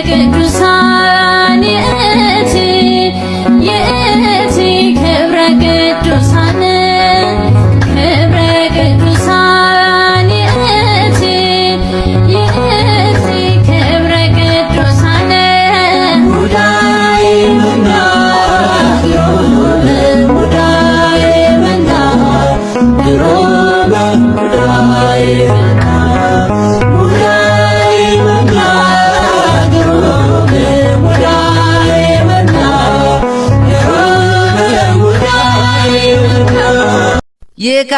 ቅዱሳን ይእቲ ይእቲ ክብረ ቅዱሳን ክብረ ቅዱሳን ይእቲ ይእቲ ክብረ ቅዱሳን። ሙዳየ መና ሙዳየ መና ግሩመ ሙዳየ መና ሙዳየ መና ግሩም ሙዳየ መና ግሩም ሙዳየ መና። ይካ።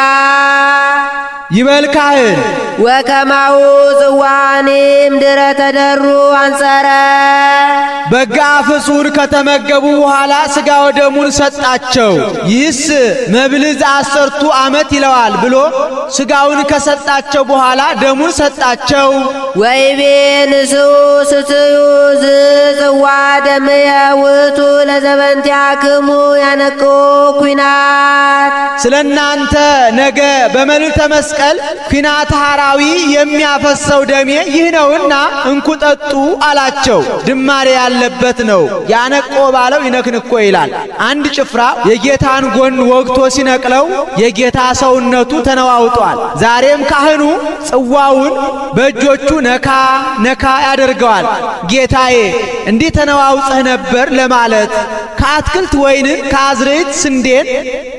ይበል ካህን። ወከማሁ ጽዋዕኒ እምድኅረ ተደሩ አንጸረ። በጋ ፍሱን ከተመገቡ በኋላ ሥጋ ወደሙን ሰጣቸው። ይህስ መብል ዘአሰርቱ ዓመት ይለዋል ብሎ ሥጋውን ከሰጣቸው በኋላ ደሙን ሰጣቸው። ወይቤ ንስኡ ስትዩ ዝጽዋ ደምየ ውእቱ ለዘበእንቲአክሙ ያነቅሁ ኩናት። ስለ እናንተ ነገ በመልዕልተ መስቀል ኩናተ ሐራዊ የሚያፈሰው ደሜ ይህ ነውና እንኩ ጠጡ አላቸው። ድማሬ ያለበት ነው። ያነቆ ባለው ይነክንኮ ይላል። አንድ ጭፍራ የጌታን ጎን ወግቶ ሲነቅለው የጌታ ሰውነቱ ተነዋውጧል። ዛሬም ካህኑ ጽዋውን በእጆቹ ነካ ነካ ያደርገዋል። ጌታዬ፣ እንዲህ ተነዋውጸህ ነበር ለማለት ከአትክልት ወይንን፣ ከአዝርዕት ስንዴን፣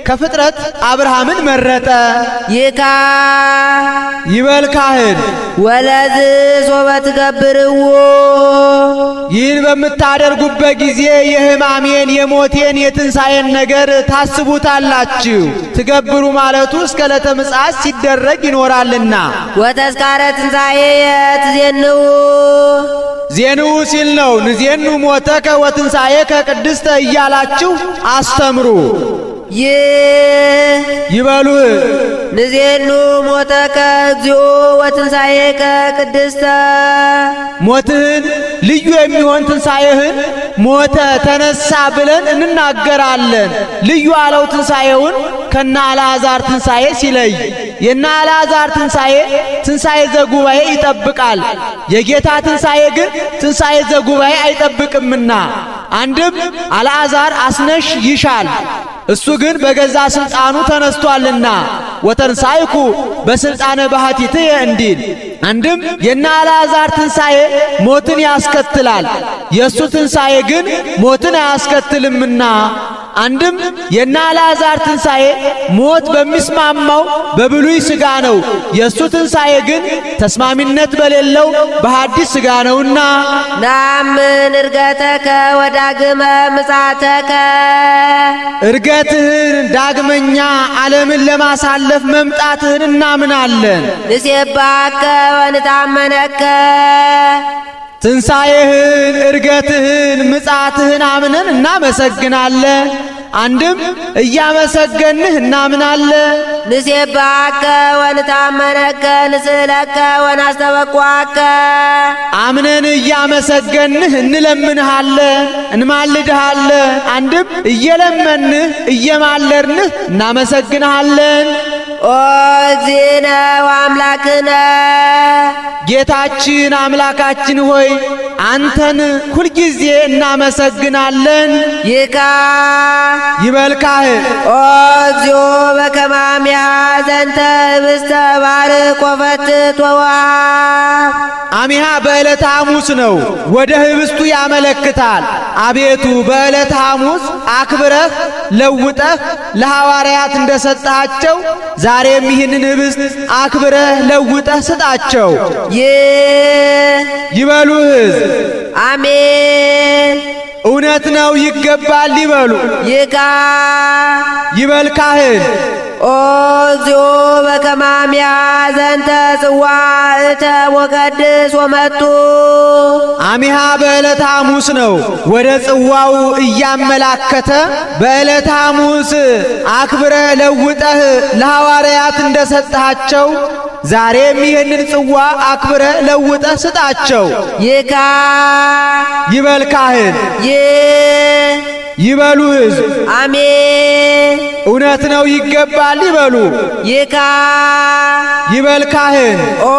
ከፍጥረት አብርሃምን መረጠ። ይካ። ይበል ካህን። ወለዝ ሶበ ትገብርዎ። ይህን በምታደርጉበት ጊዜ የሕማሜን፣ የሞቴን፣ የትንሣኤን ነገር ታስቡታላችሁ። ትገብሩ ማለቱ እስከ ዕለተ ምጽአት ሲደረግ ይኖራልና። ወተዝካረ ትንሣኤየ ትዜንዉ። ዜንዉ ሲል ነው። ንዜኑ ሞተከ ወትንሣኤከ ቅድስተ እያላችሁ አስተምሩ። ይህ ይበሉ። ንዜኑ ሞተከ እግዚኦ ወትንሣኤከ ቅድስተ። ሞትህን፣ ልዩ የሚሆን ትንሣኤህን ሞተ ተነሳ ብለን እንናገራለን። ልዩ አለው ትንሣኤውን ከነ አልዓዛር ትንሣኤ ሲለይ። የነ አልዓዛር ትንሣኤ ትንሣኤ ዘጉባኤ ይጠብቃል። የጌታ ትንሣኤ ግን ትንሣኤ ዘጉባኤ አይጠብቅምና፣ አንድም አልዓዛር አስነሽ ይሻል፣ እሱ ግን በገዛ ስልጣኑ ተነስቷልና ወተንሳይኩ በስልጣነ ባህቲትየ እንዲል፣ አንድም የነ አልዓዛር ትንሣኤ ሞትን ያስከትላል፣ የእሱ ትንሣኤ ግን ሞትን አያስከትልምና፣ አንድም የነ አልዓዛር ትንሣኤ ሞት በሚስማማው በብሉይ ሥጋ ነው፣ የእሱ ትንሣኤ ግን ተስማሚነት በሌለው በሐዲስ ሥጋ ነውና። ናምን እርገተከ ወዳግመ ምጽአተከ። እርገትህን፣ ዳግመኛ ዓለምን ለማሳለፍ መምጣትህን እናምናለን። ንሴባከ ወንታመነከ። ትንሣኤህን፣ እርገትህን፣ ምጽአትህን አምነን እናመሰግናለን። አንድም እያመሰገንህ እናምናለን። ንሴባከ ወንታመነከ ንስእለከ ወናስተበቋከ። አምነን እያመሰገንህ እንለምንሃለን፣ እንማልድሃለን። አንድም እየለመንህ እየማለድንህ እናመሰግንሃለን። ኦ እግዚእነ ወአምላክነ። ጌታችን አምላካችን ሆይ፣ አንተን ሁልጊዜ እናመሰግናለን። ይካ። ይበል ካህን። ኦ እግዚኦ በከመ አሚሃ ዘንተ ህብስተ ባርክ ወፈትት ወወሃብ። አሚሃ በዕለተ ሐሙስ ነው፣ ወደ ህብስቱ ያመለክታል። አቤቱ፣ በዕለተ ሐሙስ አክብረህ ለውጠህ ለሐዋርያት እንደሰጠሃቸው ዛሬም ይህንን ህብስት አክብረህ ለውጠህ ስጣቸው። ይህ ይበሉ ሕዝብ። አሜን። እውነት ነው፣ ይገባል ይበሉ። ይካ። ይበል ካህን። ኦ እግዚኦ በከመ አሚሃ ዘንተ ጽዋዕተ ወቀድስ ወመጡ። አሚሃ በዕለተ ሐሙስ ነው። ወደ ጽዋው እያመላከተ በዕለተ ሐሙስ አክብረህ ለውጠህ ለሐዋርያት እንደሰጠሃቸው ዛሬም ይህንን ጽዋ አክብረህ ለውጠህ ስጣቸው። ይካ። ይበል ካህን። ይህ ይበሉ ሕዝብ። አሜን። እውነት ነው ይገባል ይበሉ። ይካ ይበል ካህን። ኦ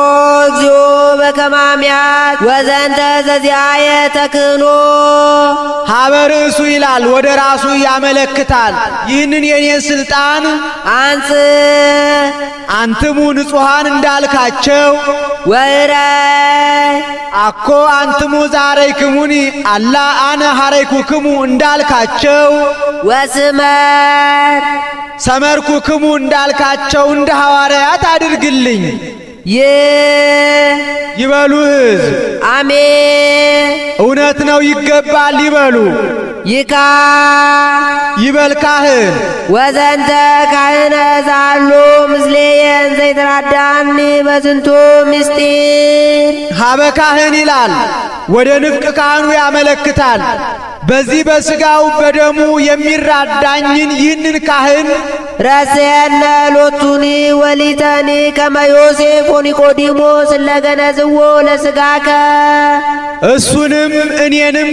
እግዚኦ በከመ አምያት ወዘንተ ዘዚአየ ተክህኖ ሀበ ርእሱ ይላል፣ ወደ ራሱ ያመለክታል። ይህንን የኔን ስልጣን አንጽ አንትሙ ንጹሐን እንዳልካቸው ወእረይ አኮ አንትሙ ዘሐረይክሙኒ አላ አነ ሐረይኩክሙ እንዳልካቸው ወስመር ሰመርኩክሙ እንዳልካቸው እንደ ሐዋርያት አድርግልኝ። ይ ይበሉ ሕዝብ። አሜን። እውነት ነው ይገባል ይበሉ። ይካ ይበል ካህን። ወዘንተ ካህነ ዛሉ ምስሌየ እንዘ ይትራዳኒ በዝንቱ ምስጢር ሀበ ካህን ይላል፣ ወደ ንፍቅ ካህኑ ያመለክታል። በዚህ በሥጋው በደሙ የሚራዳኝን ይህንን ካህን ረስየነ ሎቱኒ ወሊተኒ ከመ ዮሴፍ ወኒቆዲሞስ እለገነዝዎ ለሥጋከ እሱንም እኔንም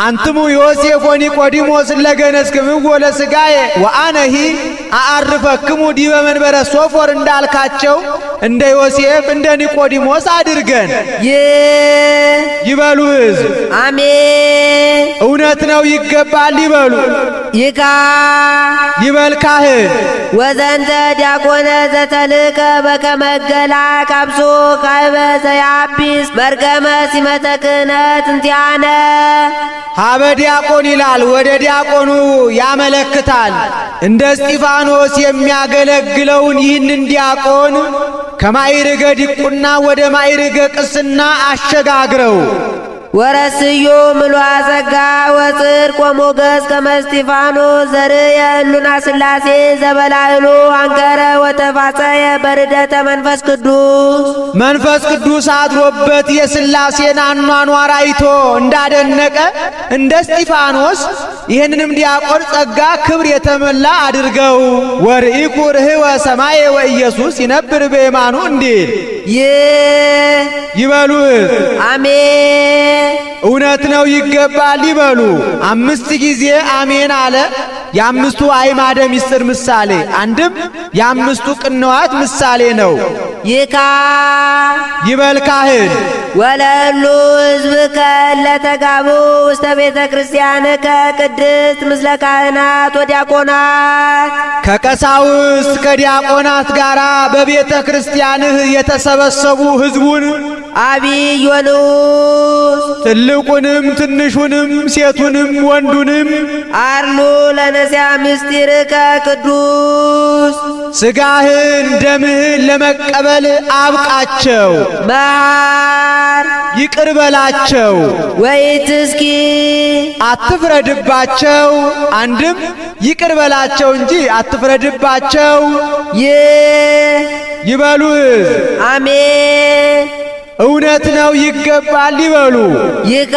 አንትሙ ዮሴፍ ወኒቆዲሞስ እለገነዝክምዎ ለሥጋዬ ወአነሂ አዐርፈክሙ ዲበ መንበረ ሶፎር እንዳልካቸው እንደ ዮሴፍ እንደ ኒቆዲሞስ አድርገን። ይ ይበሉ ሕዝብ። አሜን። እውነት ነው ይገባል ይበሉ። ይካ ይበል ካህን። ወዘንተ ዲያቆነ ዘተልከ በከመ ገላ ካብሶ ካይበ ዘያቢስ መርገመ ሲመተ ክህነት እንቲአነ ሀበ ዲያቆን ይላል፣ ወደ ዲያቆኑ ያመለክታል። እንደ እስጢፋኖስ የሚያገለግለውን ይህንን ዲያቆን ከማዕርገ ዲቁና ወደ ማዕርገ ቅስና አሸጋግረው። ወረስዮ ምሉአ ጸጋ ወጽድቅ ወሞገስ ከመ እስጢፋኖስ ዘርእየ ህሉና ሥላሴ ዘበላዕሉ አንከረ ወተፋጸየ በርደተ መንፈስ ቅዱስ መንፈስ ቅዱስ አድሮበት የሥላሴን አኗኗር አይቶ እንዳደነቀ እንደ እስጢፋኖስ ይህንንም ዲያቆን ጸጋ ክብር የተመላ አድርገው። ወርኢኩ ርህወ ሰማየ ወኢየሱስ ይነብር በየማኑ እንዲል። ይ ይበሉ ሕዝብ። አሜን። እውነት ነው ይገባል ይበሉ። 5 ጊዜ አሜን አለ። የአምስቱ አዕማደ ምስጢር ምሳሌ አንድም የአምስቱ ቅንዋት ምሳሌ ነው። ይካ ይበል ካህን። ወለሉ ሕዝብከ ለተጋቡ ውስተ ቤተ ክርስቲያንከ ቅድስት ምስለ ካህናት ወዲያቆናት ከቀሳውስት ከዲያቆናት ጋር በቤተ ክርስቲያንህ የተሰበሰቡ ሕዝቡን አቢይ ወንዑስ ትልቁንም ትንሹንም ሴቱንም ወንዱንም አርሉ ለነዚያ ምስጢርከ ቅዱስ ሥጋህን ደምህን ለመቀበል አብቃቸው። መሐር ይቅር በላቸው፣ ወኢትስኪ አትፍረድባቸው። አንድም ይቅር በላቸው እንጂ አትፍረድባቸው። ይ ይበሉ ሕዝብ። አሜን። እውነት ነው ይገባል ይበሉ። ይካ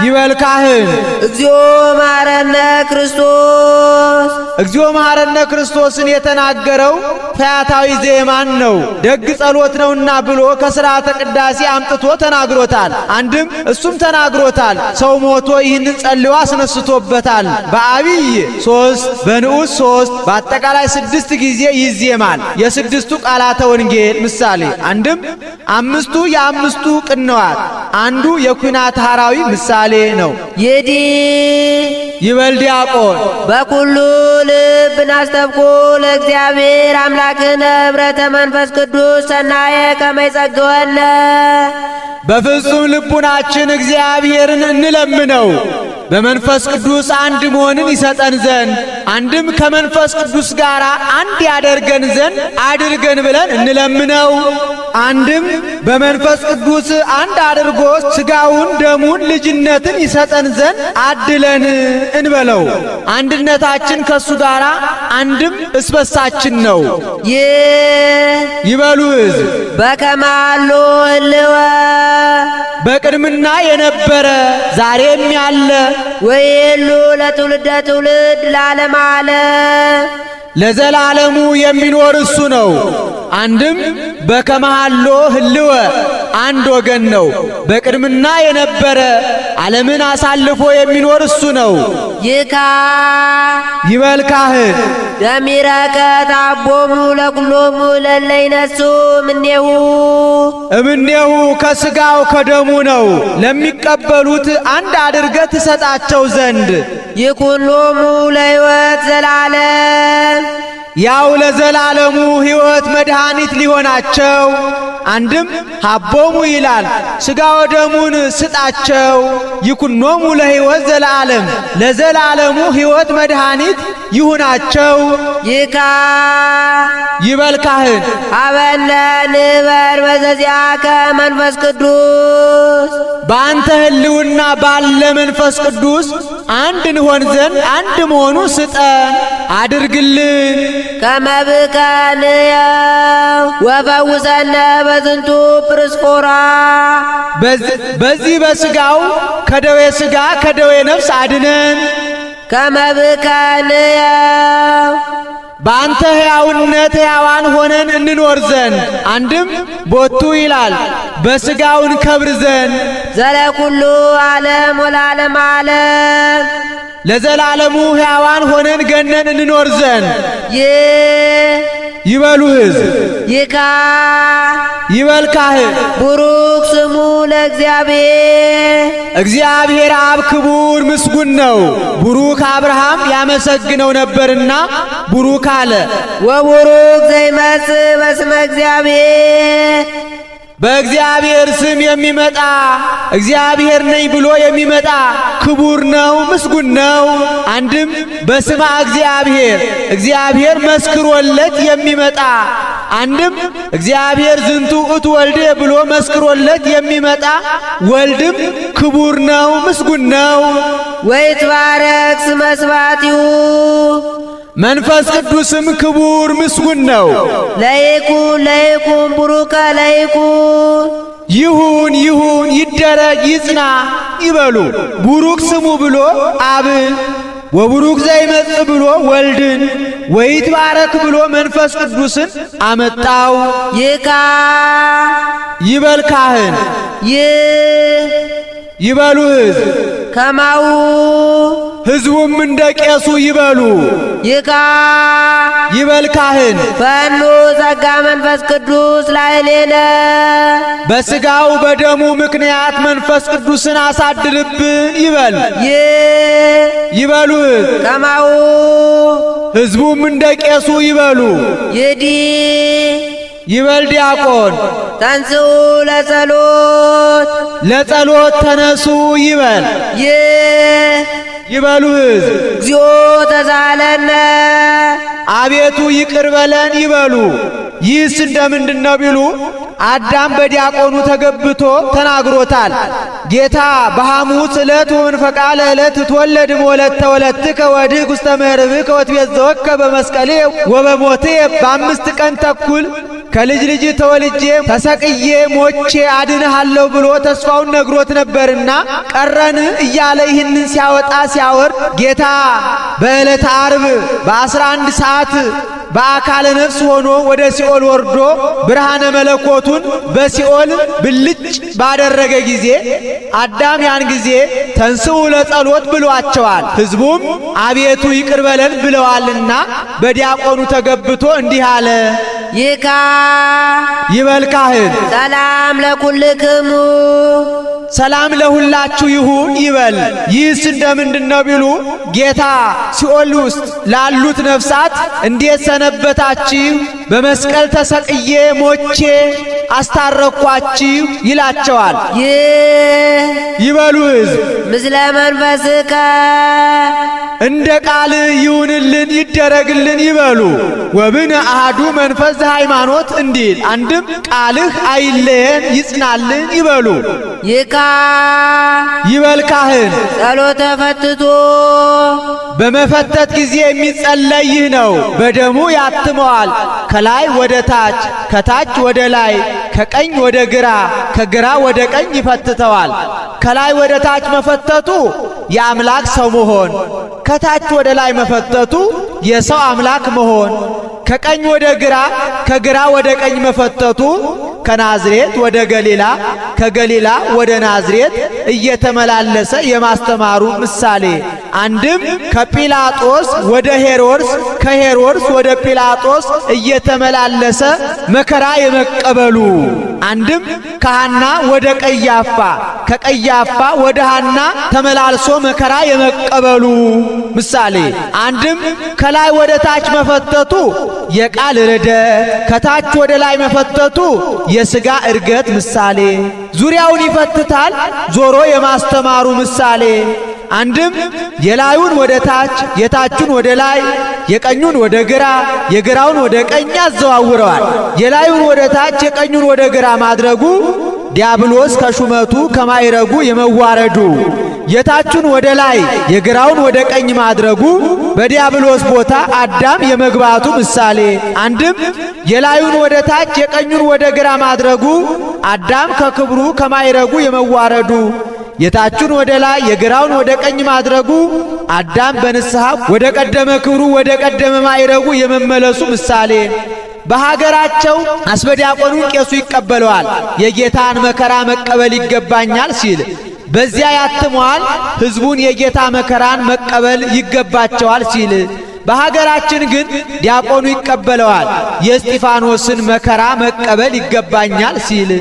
ይበል ካህን። እግዚኦ መሐረነ ክርስቶስ እግዚኦ መሐረነ ክርስቶስን የተናገረው ፈያታዊ ዘየማን ነው፣ ደግ ጸሎት ነውና ብሎ ከሥርዓተ ቅዳሴ አምጥቶ ተናግሮታል። አንድም እሱም ተናግሮታል። ሰው ሞቶ ይህንን ጸልዮ አስነስቶበታል። በአብይ 3 በንዑስ 3 በአጠቃላይ 6 ጊዜ ይዜማል። የስድስቱ ቃላተ ወንጌል ምሳሌ አንድም 5ቱ የአምስቱ ቅንዋት አንዱ የኩናት ሐራዊ ምሳሌ ነው። ይዲ ይበል ዲያቆን። በኩሉ ልብ ናስተብቁ ለእግዚአብሔር አምላክነ ኅብረተ መንፈስ ቅዱስ ሰናየ ከመ ይጸግወነ። በፍጹም ልቡናችን እግዚአብሔርን እንለምነው በመንፈስ ቅዱስ አንድ መሆንን ይሰጠን ዘንድ አንድም ከመንፈስ ቅዱስ ጋር አንድ ያደርገን ዘንድ አድርገን ብለን እንለምነው። አንድም በመንፈስ ቅዱስ አንድ አድርጎ ሥጋውን ደሙን ልጅነትን ይሰጠን ዘንድ አድለን እንበለው። አንድነታችን ከሱ ጋር አንድም እስበሳችን ነው። ይበሉ ሕዝብ። በከመ ሀሎ ህልወ በቅድምና የነበረ ዛሬም ያለ ወይሉ ለትውልደ ትውልድ ለዓለመ ዓለም ለዘላለሙ የሚኖር እሱ ነው። አንድም በከመ ሀሎ ህልወ አንድ ወገን ነው። በቅድምና የነበረ ዓለምን አሳልፎ የሚኖር እሱ ነው። ይካ ይበል ካህን። ደሚረከ ታቦሙ ለኩሎሙ ለእለ ይነሱ እምኔሁ እምኔሁ ከሥጋው ከደሙ ነው። ለሚቀበሉት አንድ አድርገህ ትሰጣቸው ዘንድ ይኩኖሙ ለሕይወት ዘላለም ያው ለዘላለሙ ሕይወት መድኃኒት ሊሆናቸው። አንድም ሀቦሙ ይላል ሥጋ ወደሙን ስጣቸው። ይኩኖሙ ለሕይወት ዘለዓለም ለዘላለሙ ሕይወት መድኃኒት ይሁናቸው። ይካ ይበል ካህን። ሀበነ ንበር በዘዚአከ መንፈስ ቅዱስ በአንተ ሕልውና ባለ መንፈስ ቅዱስ አንድ እንሆን ዘንድ አንድ መሆኑ ስጠን አድርግልን። ከመብከ ንየው ወፈውሰነ በዝንቱ ጵርስፎራ በዚህ በሥጋው ከደዌ ሥጋ ከደዌ ነፍስ አድነን። ከመብከ ንየው በአንተ ሕያውነት ሕያዋን ሆነን እንኖር ዘንድ አንድም ቦቱ ይላል በሥጋው እንከብር ዘንድ ዘለኩሉ ዓለም ወለዓለመ ዓለም ለዘላለሙ ሕያዋን ሆነን ገነን እንኖር ዘንድ ይህ ይበሉ ሕዝብ። ይካ ይበል ካህን። ቡሩክ ስሙ ለእግዚአብሔር እግዚአብሔር አብ ክቡር ምስጉን ነው። ቡሩክ አብርሃም ያመሰግነው ነበርና ቡሩክ አለ። ወቡሩክ ዘይመጽእ በስመ እግዚአብሔር በእግዚአብሔር ስም የሚመጣ እግዚአብሔር ነኝ ብሎ የሚመጣ ክቡር ነው፣ ምስጉን ነው። አንድም በስመ እግዚአብሔር እግዚአብሔር መስክሮለት የሚመጣ አንድም እግዚአብሔር ዝንቱ ውእቱ ወልድ ብሎ መስክሮለት የሚመጣ ወልድም ክቡር ነው፣ ምስጉን ነው። ወይትባረክ ስመ ስብሐቲሁ መንፈስ ቅዱስም ክቡር ምስጉን ነው። ለይኩን ለይኩን ቡሩከ ለይኩን ይሁን ይሁን ይደረግ ይጽና ይበሉ። ቡሩክ ስሙ ብሎ አብን ወቡሩክ ዘይመጽእ ብሎ ወልድን ወይትባረክ ብሎ መንፈስ ቅዱስን አመጣው። ይካ ይበል ካህን። ይህ ይበሉ ሕዝብ። ከማሁ ሕዝቡም እንደ ቄሱ ይበሉ። ይካ ይበል ካህን። ፈኑ ጸጋ መንፈስ ቅዱስ ላዕሌነ በሥጋው በደሙ ምክንያት መንፈስ ቅዱስን አሳድርብን ይበል። ይህ ይበሉ ሕዝብ። ከማሁ ሕዝቡም እንደ ቄሱ ይበሉ። ይዲ ይበል ዲያቆን። ተንሥኡ ለጸሎት ለጸሎት ተነሱ ይበል። ይህ ይበሉ ሕዝብ። እግዚኦ ተዛለነ አቤቱ ይቅር በለን ይበሉ። ይህስ እንደምንድን ነው ቢሉ አዳም በዲያቆኑ ተገብቶ ተናግሮታል። ጌታ በሐሙስ ዕለት ወመንፈቃ ለዕለት ትወለድ ወለተ ወለትከ ወድኅ ውስተ ምዕርብከ ወትቤዘወከ በመስቀልየ ወበሞትየ በ5 ቀን ተኩል ከልጅ ልጅ ተወልጄ ተሰቅዬ ሞቼ አድንሃለሁ ብሎ ተስፋውን ነግሮት ነበርና ቀረን እያለ ይህንን ሲያወጣ ሲያወርድ ጌታ በዕለተ ዓርብ በ11 ሰዓት በአካለ ነፍስ ሆኖ ወደ ሲኦል ወርዶ ብርሃነ መለኮቱን በሲኦል ብልጭ ባደረገ ጊዜ አዳም ያን ጊዜ ተንሥኡ ለጸሎት ብሏቸዋል። ሕዝቡም አቤቱ ይቅር በለን ብለዋልና በዲያቆኑ ተገብቶ እንዲህ አለ። ይካ ይበል ካህን። ሰላም ለኩልክሙ ሰላም ለሁላችሁ ይሁን ይበል። ይህስ እንደምንድን ነው ቢሉ ጌታ ሲኦል ውስጥ ላሉት ነፍሳት እንዴት ሰነበታችሁ? በመስቀል ተሰቅዬ ሞቼ አስታረኳችሁ ይላቸዋል። ይህ ይበሉ ሕዝብ። ምስለ መንፈስከ እንደ ቃል ይሁንልን ይደረግልን ይበሉ። ወብነ አሐዱ መንፈስ ዘሃይማኖት እንዲል አንድም ቃልህ አይለየን ይጽናልን ይበሉ። ይካ ይበል ካህን። ጸሎተ ፈትቶ በመፈተት ጊዜ የሚጸለይ ይህ ነው። በደሙ ያትመዋል። ከላይ ወደ ታች፣ ከታች ወደ ላይ፣ ከቀኝ ወደ ግራ፣ ከግራ ወደ ቀኝ ይፈትተዋል። ከላይ ወደ ታች መፈተቱ የአምላክ ሰው መሆን፣ ከታች ወደ ላይ መፈተቱ የሰው አምላክ መሆን፣ ከቀኝ ወደ ግራ፣ ከግራ ወደ ቀኝ መፈተቱ ከናዝሬት ወደ ገሊላ፣ ከገሊላ ወደ ናዝሬት እየተመላለሰ የማስተማሩ ምሳሌ። አንድም ከጲላጦስ ወደ ሄሮድስ፣ ከሄሮድስ ወደ ጲላጦስ እየተመላለሰ መከራ የመቀበሉ። አንድም ከሐና ወደ ቀያፋ፣ ከቀያፋ ወደ ሐና ተመላልሶ መከራ የመቀበሉ ምሳሌ። አንድም ከላይ ወደ ታች መፈተቱ የቃል ርደት፣ ከታች ወደ ላይ መፈተቱ የሥጋ እርገት ምሳሌ። ዙሪያውን ይፈትታል ዞሮ የማስተማሩ ምሳሌ። አንድም የላዩን ወደ ታች፣ የታቹን ወደ ላይ፣ የቀኙን ወደ ግራ፣ የግራውን ወደ ቀኝ ያዘዋውረዋል። የላዩን ወደ ታች፣ የቀኙን ወደ ግራ ማድረጉ ዲያብሎስ ከሹመቱ ከማይረጉ የመዋረዱ፣ የታቹን ወደ ላይ የግራውን ወደ ቀኝ ማድረጉ በዲያብሎስ ቦታ አዳም የመግባቱ ምሳሌ። አንድም የላዩን ወደ ታች፣ የቀኙን ወደ ግራ ማድረጉ አዳም ከክብሩ ከማይረጉ የመዋረዱ፣ የታቹን ወደ ላይ የግራውን ወደ ቀኝ ማድረጉ አዳም በንስሐ ወደ ቀደመ ክብሩ ወደ ቀደመ ማይረጉ የመመለሱ ምሳሌ። በሀገራቸው አስበዲያቆኑን ቄሱ ይቀበለዋል። የጌታን መከራ መቀበል ይገባኛል ሲል፣ በዚያ ያትመዋል። ሕዝቡን የጌታ መከራን መቀበል ይገባቸዋል ሲል፣ በሀገራችን ግን ዲያቆኑ ይቀበለዋል። የእስጢፋኖስን መከራ መቀበል ይገባኛል ሲል፣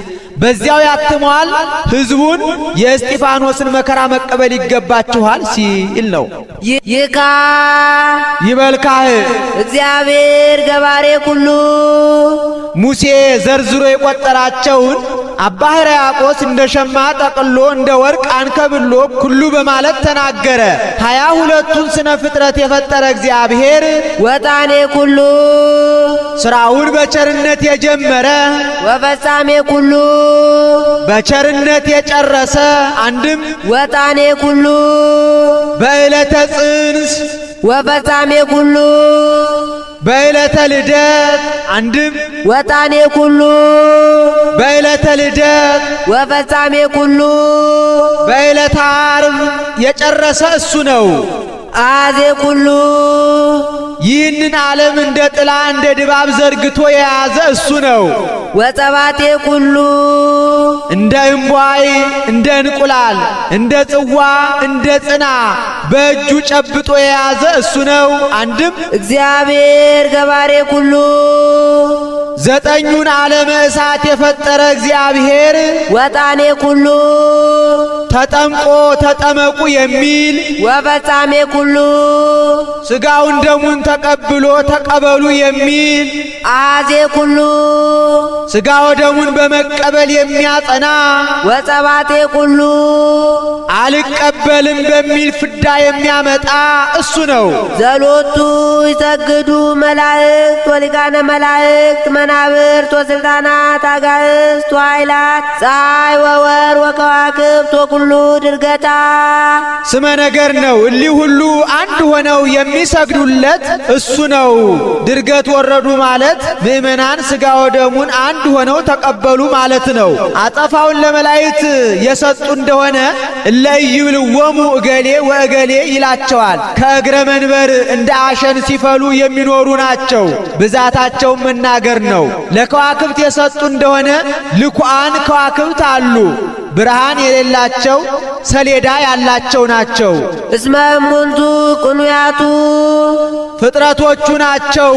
በዚያው ያትመዋል። ሕዝቡን የእስጢፋኖስን መከራ መቀበል ይገባችኋል ሲል ነው። ይካ ይበልካህ እግዚአብሔር ገባሬ ኩሉ ሙሴ ዘርዝሮ የቆጠራቸውን አባ ሕርያቆስ እንደ ሸማ ጠቅሎ እንደ ወርቅ አንከብሎ ኩሉ በማለት ተናገረ። 22ቱን ስነ ፍጥረት የፈጠረ እግዚአብሔር ወጣኔ ኩሉ ስራውን በቸርነት የጀመረ ወፈጻሜ ኩሉ በቸርነት የጨረሰ። አንድም ወጣኔ ኩሉ በዕለተ ጽንስ ወፈጻሜ ኩሉ በዕለተ ልደት። አንድም ወጣኔ ኩሉ በዕለተ ልደት ወፈጻሜ ኩሉ በዕለተ ዓርብ የጨረሰ እሱ ነው። አዜ ኩሉ ይህንን ዓለም እንደ ጥላ እንደ ድባብ ዘርግቶ የያዘ እሱ ነው። ወጸባቴ ኩሉ እንደ እምቧይ፣ እንደ እንቁላል፣ እንደ ጽዋ፣ እንደ ጽና በእጁ ጨብጦ የያዘ እሱ ነው። አንድም እግዚአብሔር ገባሬ ኩሉ ዘጠኙን ዓለመ እሳት የፈጠረ እግዚአብሔር ወጣኔ ኩሉ ተጠምቆ ተጠመቁ የሚል ወፈጻሜ ኩሉ ሥጋውን ደሙን ተቀብሎ ተቀበሉ የሚል አዜ ኩሉ ሥጋው ደሙን በመቀበል የሚያጸና ወጸባቴ ኩሉ አልቀበልም በሚል ፍዳ የሚያመጣ እሱ ነው። ዘሎቱ ይሰግዱ መላእክት ወሊቃነ መላእክት መናብርት ወስልጣናት አጋእዝት ወኃይላት ፀሐይ ወወር ወከዋክብት ወኩሉ ድርገታ ስመ ነገር ነው። እሊህ ሁሉ አንድ ሆነው የሚሰግዱለት እሱ ነው። ድርገት ወረዱ ማለት ምእመናን ሥጋ ወደሙን አንድ ሆነው ተቀበሉ ማለት ነው። አጠፋውን ለመላእክት የሰጡ እንደሆነ እለ ኢይብልዎሙ እገሌ ወእገሌ ይላቸዋል። ከእግረ መንበር እንደ አሸን ሲፈሉ የሚኖሩ ናቸው። ብዛታቸውን መናገር ነው። ለከዋክብት የሰጡ እንደሆነ ልኩአን ከዋክብት አሉ። ብርሃን የሌላቸው ሰሌዳ ያላቸው ናቸው። እስመ እሙንቱ ቅኑያቱ ፍጥረቶቹ ናቸው።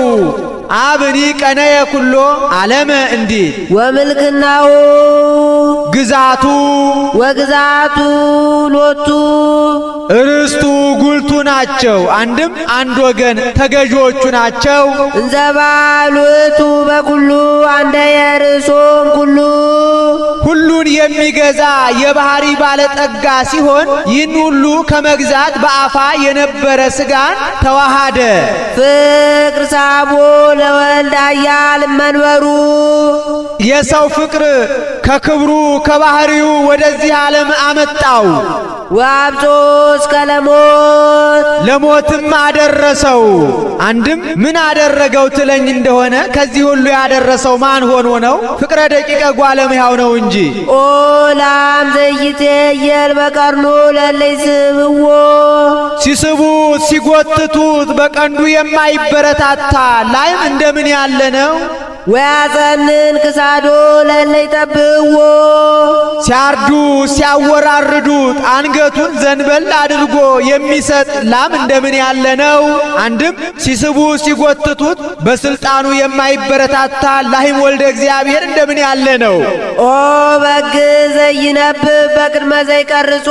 አብኒ ቀነየ ኩሎ ዓለመ እንዲል ወምልክናሁ ግዛቱ ወግዛቱ ሎቱ ርስቱ ጉልቱ ናቸው። አንድም አንድ ወገን ተገዢዎቹ ናቸው። እንዘባሉቱ በኩሉ አንደየ ርእሶም ኩሉ ሁሉን የሚገዛ የባህሪ ባለጠጋ ሲሆን ይህን ሁሉ ከመግዛት በአፋ የነበረ ስጋን ተዋሃደ። ፍቅር ሳቦ ለወልድ ኃያል መንበሩ የሰው ፍቅር ከክብሩ ከባህሪው ወደዚህ ዓለም አመጣው። ወአብጾ እስከ ለሞት ለሞትም አደረሰው። አንድም ምን አደረገው ትለኝ እንደሆነ ከዚህ ሁሉ ያደረሰው ማን ሆኖ ነው? ፍቅረ ደቂቀ እጓለ እመሕያው ነው እንጂ። ኦ ላም ዘይትየል በቀርኑ ለእለ ይስብዎ ሲስቡት ሲጎትቱት በቀንዱ የማይበረታታ ላይም እንደምን ያለ ነው? ወያጸንን ክሳዶ ለእለ ይጠብዎ። ሲያርዱ ሲያወራርዱት አንገቱን ዘንበል አድርጎ የሚሰጥ ላም እንደምን ያለ ነው? አንድም ሲስቡ ሲጎትቱት በስልጣኑ የማይበረታታ ላህም ወልደ እግዚአብሔር እንደምን ያለ ነው? ኦ በግ ዘይነብብ በቅድመ ዘይቀርጾ።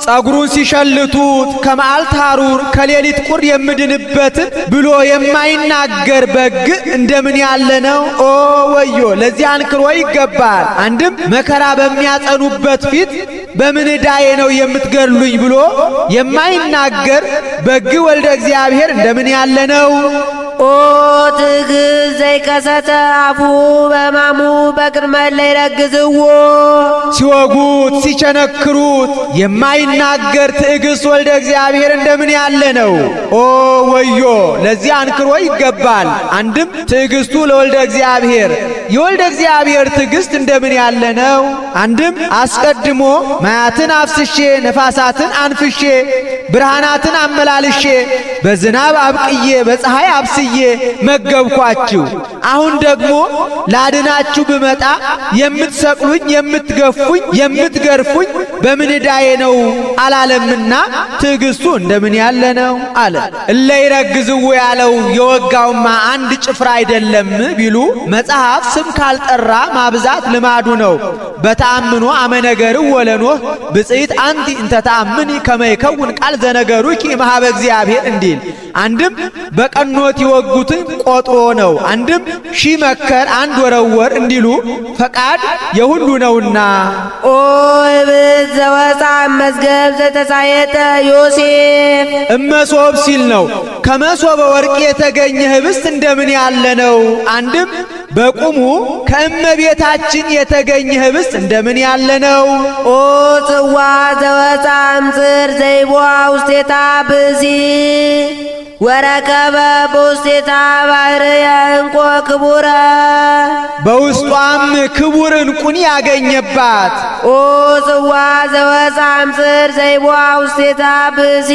ጸጉሩን ሲሸልቱት ከመዓልት ሐሩር ከሌሊት ቁር የምድንበትን ብሎ የማይናገር በግ እንደምን ያለ ነው? ኦ ወዮ፣ ለዚህ አንክሮ ይገባል። አንድም መከራ በሚያጸኑበት ፊት በምን ዕዳዬ ነው የምትገድሉኝ ብሎ የማይናገር በግ ወልደ እግዚአብሔር እንደምን ያለ ነው? ኦ ትዕግሥት ዘይከሰተ አፉ በሕማሙ በቅድመ እለ ይረግዝዎ። ሲወጉት ሲቸነክሩት የማይናገር ትዕግሥት ወልደ እግዚአብሔር እንደምን ያለ ነው? ኦ ወዮ፣ ለዚህ አንክሮ ይገባል። አንድም ትዕግስቱ ለወልደ እግዚአብሔር፣ የወልደ እግዚአብሔር ትዕግስት እንደምን ያለ ነው? አንድም አስቀድሞ ማያትን አፍስሼ ነፋሳትን አንፍሼ ብርሃናትን አመላልሼ በዝናብ አብቅዬ በፀሐይ አብስዬ መገብኳችሁ። አሁን ደግሞ ላድናችሁ ብመጣ የምትሰቅሉኝ፣ የምትገፉኝ፣ የምትገርፉኝ በምን ዕዳዬ ነው አላለምና ትዕግስቱ እንደምን ያለ ነው አለ። እለ ይረግዝዎ ያለው የወጋውማ አንድ ጭፍራ አይደለም ቢሉ መጽሐፍ ስም ካልጠራ ማብዛት ልማዱ ነው። በተአምኖ አመነገር ወለኖህ ብፅዕት አንቲ እንተ ተአምኒ ከመ ይከውን ቃል ዘነገሩኪ እምኀበ እግዚአብሔር እንዲል፣ አንድም በቀኖት የወጉትን ቆጥሮ ነው። አንድም ሺህ መከር አንድ ወረወር እንዲሉ ፈቃድ የሁሉ ነውና። ኦ ህብስት ዘወፅአ እመዝገብ ዘተሳየጠ ዮሴፍ። እመሶብ ሲል ነው። ከመሶበ ወርቅ የተገኘ ህብስት እንደምን ያለ ነው? አንድም በቁሙ ከእመቤታችን የተገኘ ህብስት እንደምን ያለ ነው? ኦ ጽዋ ዘወፅአ እምጽር ዘይቦአ ውስቴታ ብእሲ ወረከበ በውስቴታ ባህርየ እንቆ ክቡረ። በውስጧም ክቡር ዕንቁን ያገኘባት። ኦ ጽዋ ዘወፅአ እምጽር ዘይቦአ ውስቴታ ብእሲ።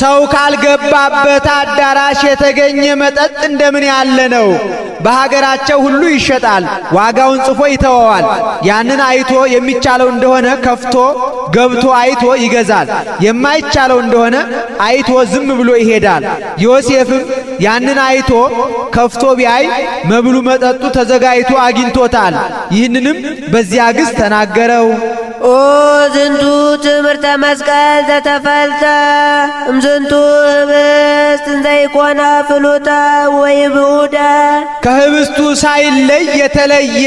ሰው ካልገባበት አዳራሽ የተገኘ መጠጥ እንደምን ያለ ነው? በሀገራቸው ሁሉ ይሸጣል። ዋጋውን ጽፎ ይተወዋል። ያንን አይቶ የሚቻለው እንደሆነ ከፍቶ ገብቶ አይቶ ይገዛል። የማይቻለው እንደሆነ አይቶ ዝም ብሎ ይሄዳል። ዮሴፍም ያንን አይቶ ከፍቶ ቢያይ መብሉ መጠጡ ተዘጋጅቶ አግኝቶታል። ይህንንም በዚያ ግስ ተናገረው። ኦ ዝንቱ ትምህርተ መስቀል ዘተፈልጠ እምዝንቱ ህብስት እንዘይኮነ ፍሉተ ወይብኡደ። ከህብስቱ ሳይለይ የተለየ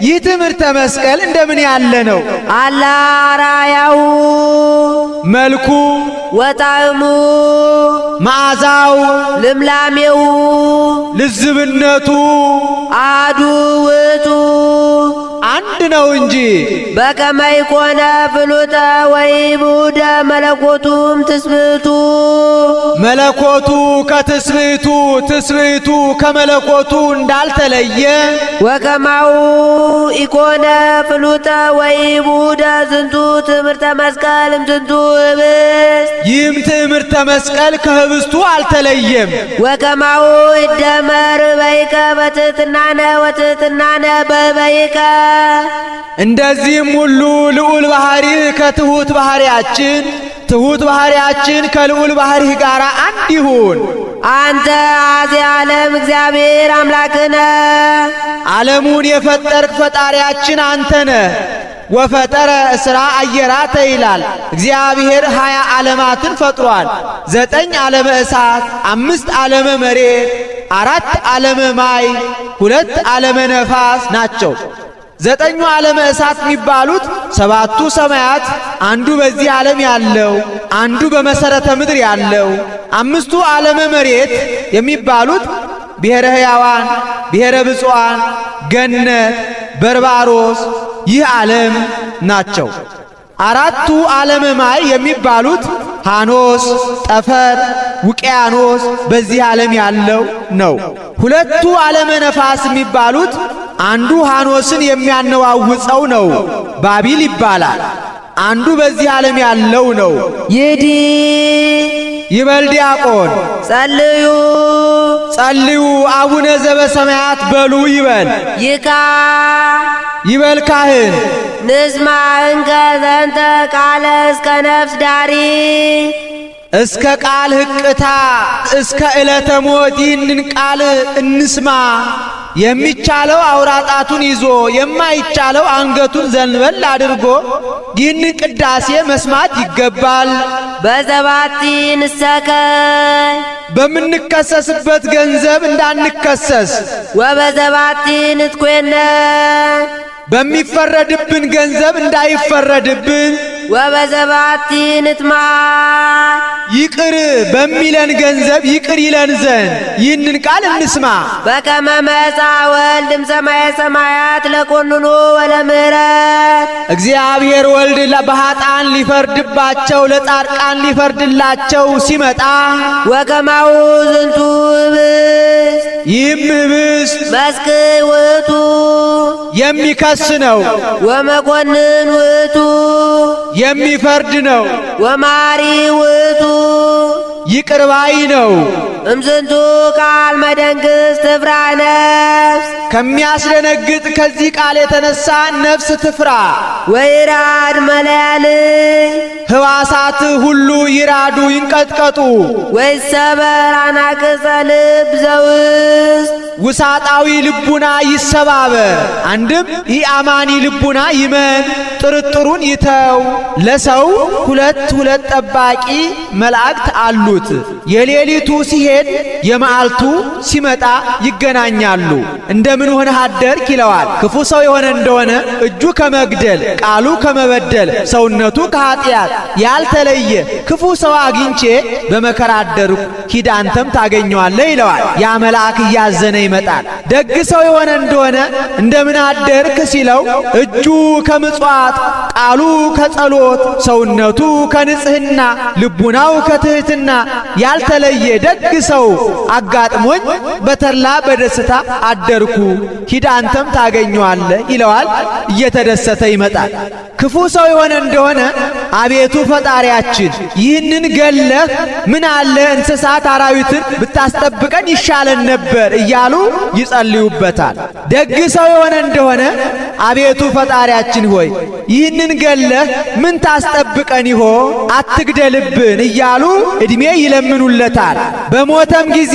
ይህ ትምህርተ መስቀል እንደምን ያለ ነው? አላ አርአያሁ መልኩ ወጣዕሙ መዓዛው ልምላሜው ልዝብነቱ አሐዱ ውእቱ። አንድ ነው እንጂ። በከመ ኢኮነ ፍሉጠ ወኢብኡደ መለኮቱም ትስብእቱ። መለኮቱ ከትስብእቱ፣ ትስብእቱ ከመለኮቱ እንዳልተለየ፣ ወከማሁ ኢኮነ ፍሉጠ ወኢብኡደ ዝንቱ ትምህርተ መስቀል እምዝንቱ ህብስት። ይህም ትምህርተ መስቀል ከህብስቱ አልተለየም። ወከማሁ ይደመር በይከ በትሕትናነ ወትሕትናነ በበይከ። እንደዚህም ሁሉ ልዑል ባህሪህ ከትሑት ባህሪያችን፣ ትሑት ባህሪያችን ከልዑል ባህሪህ ጋር አንድ ይሁን። አንተ አዚ ዓለም እግዚአብሔር አምላክነ። ዓለሙን የፈጠርክ ፈጣሪያችን አንተ ነህ። ወፈጠረ እስራ አየራተ ይላል። እግዚአብሔር 20 ዓለማትን ፈጥሯል። 9 ዓለመ እሳት፣ 5 ዓለመ መሬት፣ 4 ዓለመ ማይ፣ 2 ዓለመ ነፋስ ናቸው። 9ኙ ዓለመ እሳት የሚባሉት 7ቱ ሰማያት፣ አንዱ በዚህ ዓለም ያለው፣ አንዱ በመሰረተ ምድር ያለው። 5ቱ ዓለመ መሬት የሚባሉት ብሔረ ሕያዋን፣ ብሔረ ብፁዓን፣ ገነት፣ በርባሮስ ይህ ዓለም ናቸው። 4ቱ ዓለመ ማይ የሚባሉት ሃኖስ፣ ጠፈር፣ ውቅያኖስ በዚህ ዓለም ያለው ነው። 2ቱ ዓለመ ነፋስ የሚባሉት አንዱ ሃኖስን የሚያነዋውጸው ነው፣ ባቢል ይባላል። አንዱ በዚህ ዓለም ያለው ነው። ይዲ ይበል ዲያቆን። ጸልዩ። ጸልዩ አቡነ ዘበሰማያት በሉ ይበል። ይካ። ይበል ካህን። ንስማ እንከ ዘንተ ቃለ እስከ ነፍስ ዳሪ። እስከ ቃል ህቅታ እስከ ዕለተ ሞት ይህንን ቃል እንስማ። የሚቻለው አውራጣቱን ይዞ የማይቻለው አንገቱን ዘንበል አድርጎ ይህንን ቅዳሴ መስማት ይገባል። በዘባቲ ንሰከይ። በምንከሰስበት ገንዘብ እንዳንከሰስ፣ ወበዘባቲ ንትኮነ። በሚፈረድብን ገንዘብ እንዳይፈረድብን፣ ወበዘባቲ ንትማ። ይቅር በሚለን ገንዘብ ይቅር ይለን ዘንድ ይህንን ቃል እንስማ። በከመ መጽአ ወልድ እምሰማየ ሰማያት ለኮንኖ ወለምህረት። እግዚአብሔር ወልድ በኃጥአን ሊፈርድባቸው ለጻድቃን ሊፈርድላቸው ሲመጣ፣ ወከማሁ ዝንቱ ህብስት ይህም ህብስት መስክይ ውእቱ፣ የሚከስ ነው፣ ወመኮንን ውእቱ፣ የሚፈርድ ነው፣ ወማሪ ውእቱ፣ ይቅር ባይ ነው። እምዝንቱ ቃል መደንግስ ትፍራ ነፍስ። ከሚያስደነግጥ ከዚህ ቃል የተነሳ ነፍስ ትፍራ። ወይራድ መለያል። ሕዋሳት ሁሉ ይራዱ ይንቀጥቀጡ። ወይሰበር አናቅጸ ልብ ዘውስጥ። ውሳጣዊ ልቡና ይሰባበር። አንድም ኢአማኒ ልቡና ይመን፣ ጥርጥሩን ይተው። ለሰው ሁለት ሁለት ጠባቂ መላእክት አሉት። የሌሊቱ ሲሄድ የመዓልቱ ሲመጣ ይገናኛሉ። እንደምን ሆነህ አደርክ ይለዋል። ክፉ ሰው የሆነ እንደሆነ እጁ ከመግደል፣ ቃሉ ከመበደል፣ ሰውነቱ ከኃጢአት ያልተለየ ክፉ ሰው አግኝቼ በመከራ አደርኩ፣ ሂድ አንተም ታገኘዋለህ ይለዋል። ያ መልአክ እያዘነ ይመጣል። ደግ ሰው የሆነ እንደሆነ እንደምን አደርክ ሲለው እጁ ከምጽዋት፣ ቃሉ ከጸሎት፣ ሰውነቱ ከንጽህና፣ ልቡናው ከትህትና ያልተለየ ደግ ሰው አጋጥሞኝ በተድላ በደስታ አደርኩ፣ ሂድ አንተም ታገኘዋለህ ይለዋል። እየተደሰተ ይመጣል። ክፉ ሰው የሆነ እንደሆነ አቤቱ ፈጣሪያችን ይህንን ገለህ ምን አለ እንስሳት አራዊትን ብታስጠብቀን ይሻለን ነበር እያሉ ይጸልዩበታል። ደግ ሰው የሆነ እንደሆነ አቤቱ ፈጣሪያችን ሆይ ይህንን ገለህ ምን ታስጠብቀን ይሆን? አትግደልብን እያሉ ዕድሜ ይለምኑለታል። በሞተም ጊዜ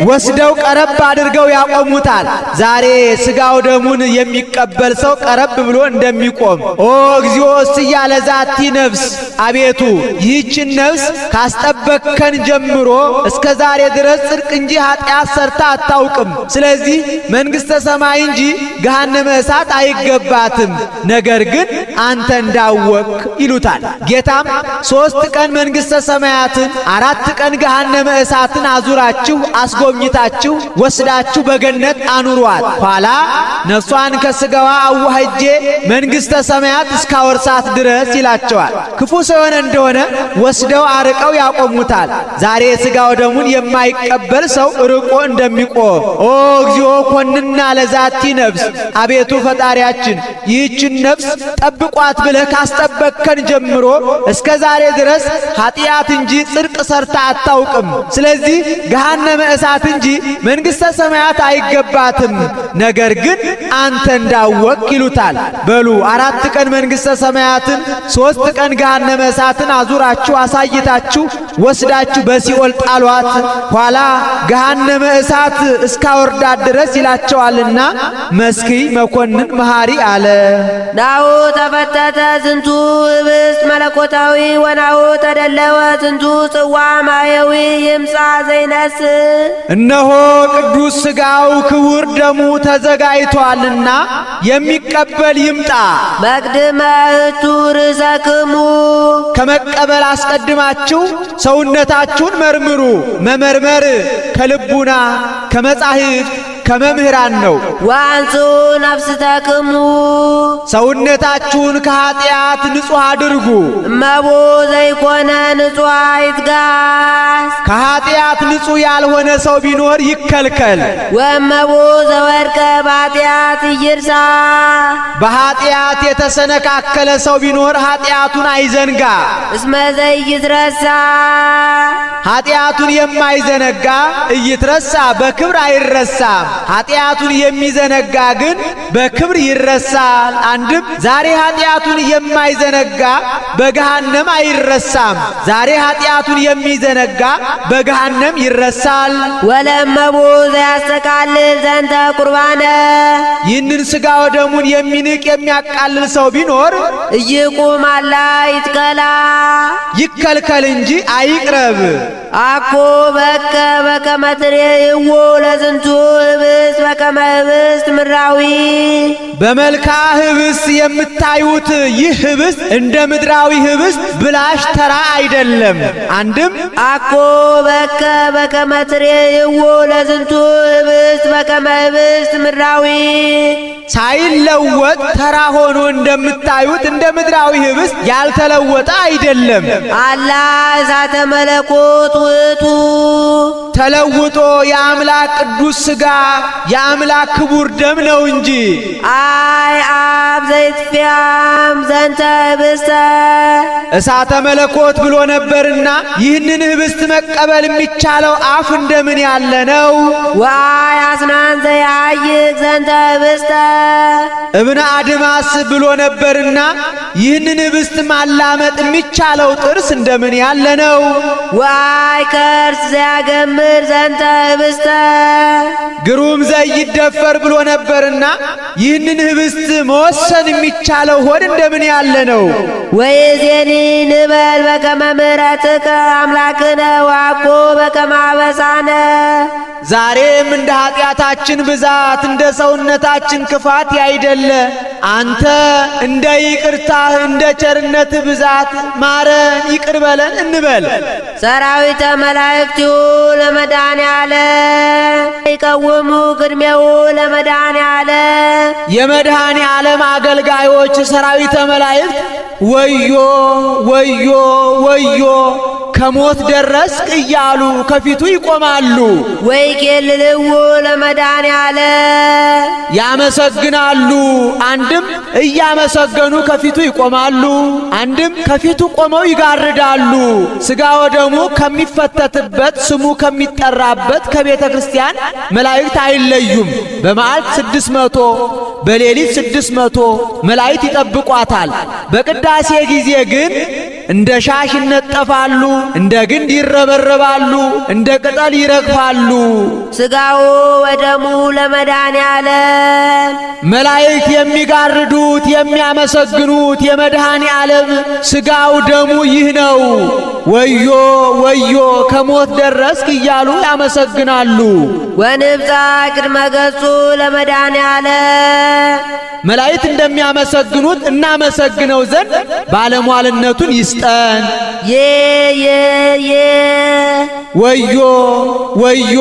ወስደው ቀረብ አድርገው ያቆሙታል። ዛሬ ስጋው ደሙን የሚቀበል ሰው ቀረብ ብሎ እንደሚቆም፣ ኦ እግዚኦ እስያ ለዛቲ ነፍስ፣ አቤቱ ይህችን ነፍስ ካስጠበቅከን ጀምሮ እስከ ዛሬ ድረስ ጽድቅ እንጂ ኃጢአት ሰርታ አታውቅም። ስለዚህ መንግሥተ ሰማይ እንጂ ገሃነመ እሳት አይገባትም። ነገር ግን አንተ እንዳወቅክ ይሉታል። ጌታም 3 ቀን መንግሥተ ሰማያትን 4 ቀን ገሃነመ እሳትን አዙራችሁ አስጎብኝታችሁ ወስዳችሁ በገነት አኑሯት። ኋላ ነፍሷን ከስጋዋ አዋህጄ መንግሥተ ሰማያት እስካወርሳት ድረስ ይላቸዋል። ክፉ ሰው የሆነ እንደሆነ ወስደው አርቀው ያቆሙታል። ዛሬ ስጋው ደሙን የማይቀበል ሰው ርቆ እንደሚቆም፣ ኦ እግዚኦ ኮንና ለዛቲ ነፍስ፣ አቤቱ ፈጣሪያችን ይህችን ነፍስ ጠብቋት ብለህ ካስጠበቅከን ጀምሮ እስከ ዛሬ ድረስ ኃጢአት እንጂ ጽድቅ ሰርታ አታውቅም። ስለዚህ ገሃነመ እሳት እንጂ መንግሥተ ሰማያት አይገባትም። ነገር ግን አንተ እንዳወቅክ ይሉታል። በሉ 4 ቀን መንግሥተ ሰማያትን 3 ቀን ገሃነመ እሳትን አዙራችሁ አሳይታችሁ ወስዳችሁ በሲኦል ጣሏት። ኋላ ገሃነመ እሳት እስካወርዳት ድረስ ይላቸዋልና መስክይ መኮንን መሐሪ አለ። ናሁ ተፈተተ ዝንቱ ህብስት መለኮታዊ ወናሁ ተደለወ ዝንቱ ጽዋ ማየዊ ይምጻ ዘይነስ። እነሆ ቅዱስ ሥጋው ክቡር ደሙ ተዘጋጅቷልና የሚቀበል ይምጣ። መቅድመ እቱ ርእሰክሙ። ከመቀበል አስቀድማችሁ ሰውነታችሁን መርምሩ። መመርመር ከልቡና ከመጻሕፍት ከመምህራን ነው። ወአንጽሑ ነፍስተክሙ ሰውነታችሁን ከኃጢአት ንጹሕ አድርጉ። እመቦ ዘይኮነ ንጹሐ ይትጋስ ከኃጢአት ንጹሕ ያልሆነ ሰው ቢኖር ይከልከል። ወእመቦ ዘወድቀ በኃጢአት ይርሳ በኃጢአት የተሰነካከለ ሰው ቢኖር ኃጢአቱን አይዘንጋ። እስመ ዘይትረሳ ኃጢአቱን የማይዘነጋ እይትረሳ በክብር አይረሳም። ኃጢአቱን የሚዘነጋ ግን በክብር ይረሳል። አንድም ዛሬ ኃጢአቱን የማይዘነጋ በገሃነም አይረሳም። ዛሬ ኃጢአቱን የሚዘነጋ በገሃነም ይረሳል። ወለእመቦ ዘያስተቃልል ዘንተ ቁርባነ ይህንን ሥጋ ወደሙን የሚንቅ የሚያቃልል ሰው ቢኖር ኢይቁም አላ ይትከላ ይከልከል እንጂ አይቅረብ። አኮ በከ በከመ ትሬእይዎ ለዝንቱ ህብስት በከመ ህብስት ምድራዊ በመልካ ህብስት የምታዩት ይህ ህብስት እንደ ምድራዊ ህብስት ብላሽ ተራ አይደለም። አንድም አኮ በከ በከመ ትሬእይዎ ለዝንቱ ህብስት በከመ ህብስት ምድራዊ ሳይለወጥ ተራ ሆኖ እንደምታዩት እንደ ምድራዊ ህብስት ያልተለወጠ አይደለም። አላ እሳተ መለኮት ውእቱ ተለውጦ የአምላክ ቅዱስ ሥጋ የአምላክ ክቡር ደም ነው እንጂ። አይ አብ ዘይትፊያም ዘንተ ህብስተ እሳተ መለኮት ብሎ ነበርና ይህንን ህብስት መቀበል የሚቻለው አፍ እንደምን ያለ ነው? ወአይ አስናን ዘያይክ ዘንተ ህብስተ እብነ አድማስ ብሎ ነበርና ይህንን ህብስት ማላመጥ የሚቻለው ጥርስ እንደምን ያለ ነው? ወአይ ከርስ ዘያገምር ዘንተ ህብስተ ግሩም ዘይደፈር ብሎ ነበርና ይህንን ህብስት መወሰን የሚቻለው ሆድ እንደምን ያለ ነው? ወይዜኒ ንበል በከመ ምሕረትከ አምላክነ ወአኮ በከመ አበሳነ ዛሬም እንደ ኃጢአታችን ብዛት እንደ ሰውነታችን ክፋት ያይደለ አንተ እንደ ይቅርታህ እንደ ቸርነትህ ብዛት ማረን ይቅር በለን እንበል። ሰራዊተ መላእክቲሁ ለመድኃኔዓለም ይቀውሙ ቅድሜሁ ለመድኃኔዓለም የመድኃኔ ዓለም አገልጋዮች ሰራዊተ መላእክት ወዮ ወዮ ወዮ ከሞት ደረስክ እያሉ ከፊቱ ይቆማሉ፣ ወይኬልልዎ ለመድኃኔዓለም ያመሰግናሉ። አንድም እያመሰገኑ ከፊቱ ይቆማሉ፣ አንድም ከፊቱ ቆመው ይጋርዳሉ። ሥጋ ወደሙ ከሚፈተትበት ስሙ ከሚጠራበት ከቤተ ክርስቲያን መላእክት አይለዩም። በመዓልት 600 በሌሊት 600 መላእክት ይጠብቋታል። በቅዳሴ ጊዜ ግን እንደ ሻሽ ይነጠፋሉ፣ እንደ ግንድ ይረበረባሉ፣ እንደ ቅጠል ይረግፋሉ። ሥጋው ወደሙ ለመድኃኔዓለም መላእክት የሚጋርዱት የሚያመሰግኑት የመድኃኔ ዓለም ሥጋው ደሙ ይህ ነው። ወዮ ወዮ ከሞት ደረስክ እያሉ ያመሰግናሉ። ወንብጻ ቅድመ ገጹ ለመድኃኔዓለም መላእክት እንደሚያመሰግኑት እናመሰግነው ዘንድ ባለሟልነቱን ይስጠን። የ የ የ ወዮ ወዮ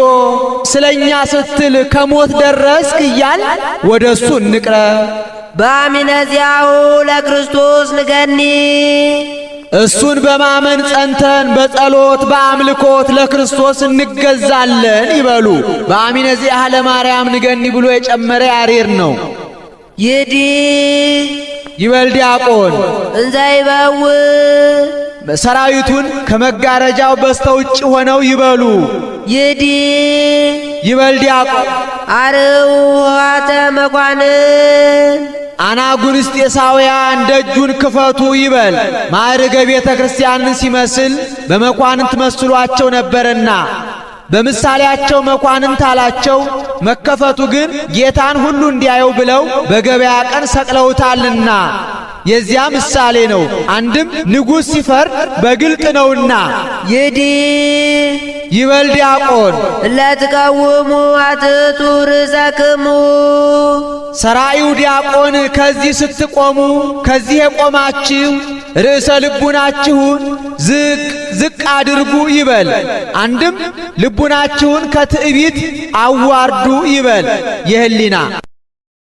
ስለኛ ስትል ከሞት ደረስክ እያል ወደ እሱ እንቅረብ። በአሚነዚያሁ ለክርስቶስ ንገኒ እሱን በማመን ጸንተን በጸሎት በአምልኮት ለክርስቶስ እንገዛለን ይበሉ። በአሚነ ዚአሃ ለማርያም ንገኒ ብሎ የጨመረ ያሬድ ነው። ይዲ ይበል ዲያቆን እንዘ ይበው ሰራዊቱን ከመጋረጃው በስተውጭ ሆነው ይበሉ። ይዲ ይበል ዲያቆን አርኅዉ ኆኃተ መኳንን አናጉንስጢሳውያን ደጁን ክፈቱ ይበል። ማዕርገ ቤተ ክርስቲያንን ሲመስል በመኳንንት መስሏቸው ነበርና በምሳሌያቸው መኳንንት አላቸው። መከፈቱ ግን ጌታን ሁሉ እንዲያየው ብለው በገበያ ቀን ሰቅለውታልና የዚያ ምሳሌ ነው። አንድም ንጉሥ ሲፈርድ በግልጥ ነውና። ይዲ ይበል ዲያቆን እለ ትቀውሙ አትሕቱ ርእሰክሙ ሰራዩ ዲያቆን ከዚህ ስትቆሙ ከዚህ የቆማችሁ ርዕሰ ልቡናችሁን ዝቅ ዝቅ አድርጉ ይበል። አንድም ልቡናችሁን ከትዕቢት አዋርዱ ይበል። የህሊና